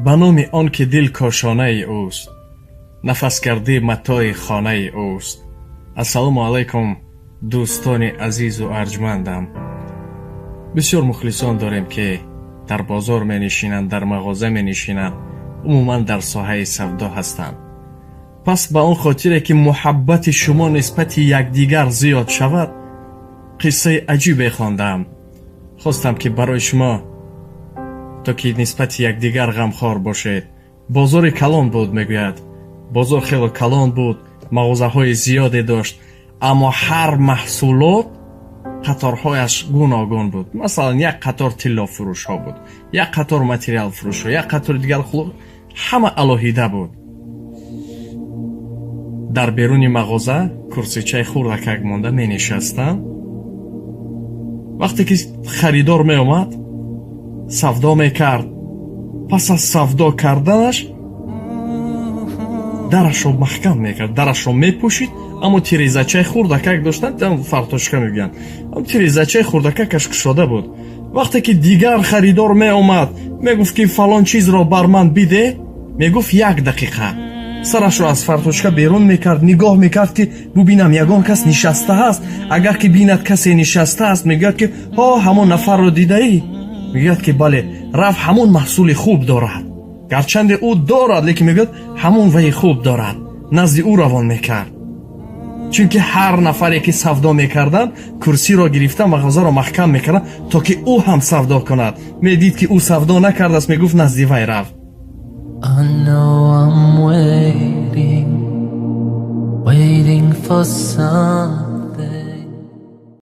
Ба номи он ки дил кошонаи ӯст, нафасгардӣ матои хонаи ӯст. Ассалому алайкум, дӯстони азизу арҷмандам. Бисёр мухлисон дорем, ки дар бозор менишинанд, дар мағоза менишинанд, умуман дар соҳаи савдо ҳастанд. Пас ба он хотире ки муҳаббати шумо нисбати якдигар зиёд шавад, қиссаи аҷибе хондам, хостам, ки барои шумо, то ки нисбати якдигар ғамхор бошед. Бозори калон буд, мегӯяд. Бозор хело калон буд, мағозаҳои зиёде дошт, аммо ҳар маҳсулот қаторҳояш гуногун буд. Масалан, як қатор тиллофурӯшҳо буд, як қатор материалфурӯшҳо, як қатори дигар, ҳама алоҳида буд. Дар беруни мағоза курсичаи хурдакак монда менишастанд. Вақте ки харидор меомад, савдо мекард. Пас аз савдо карданаш дарашро маҳкам мекард, дарашро мепӯшид, аммо тирезачаи хурдакак доштанд, фарточка мегӯянд, тирезачаи хурдакакаш кушода буд. Вақте ки дигар харидор меомад, мегуфт, ки фалон чизро бар ман биде, мегуфт: «Як дақиқа». Сарашро аз фарточка берун мекард, нигоҳ мекард, ки бубинам, ягон кас нишаста ҳаст. Агар ки бинад, касе нишаста аст, мегӯяд, ки ҳо, ҳамон нафарро дидаӣ? Мегӯяд, ки бале, рафт, ҳамон маҳсули хуб дорад. Гарчанде ӯ дорад, лекин мегӯяд, ҳамон ваи хуб дорад, назди ӯ равон мекард. Чунки ҳар нафаре ки савдо мекарданд, курсиро гирифта, мағозаро маҳкам мекарданд, то ки ӯ ҳам савдо кунад. Медид, ки ӯ савдо накардааст, мегуфт: «Назди вай рафт». I know I'm waiting, waiting for something.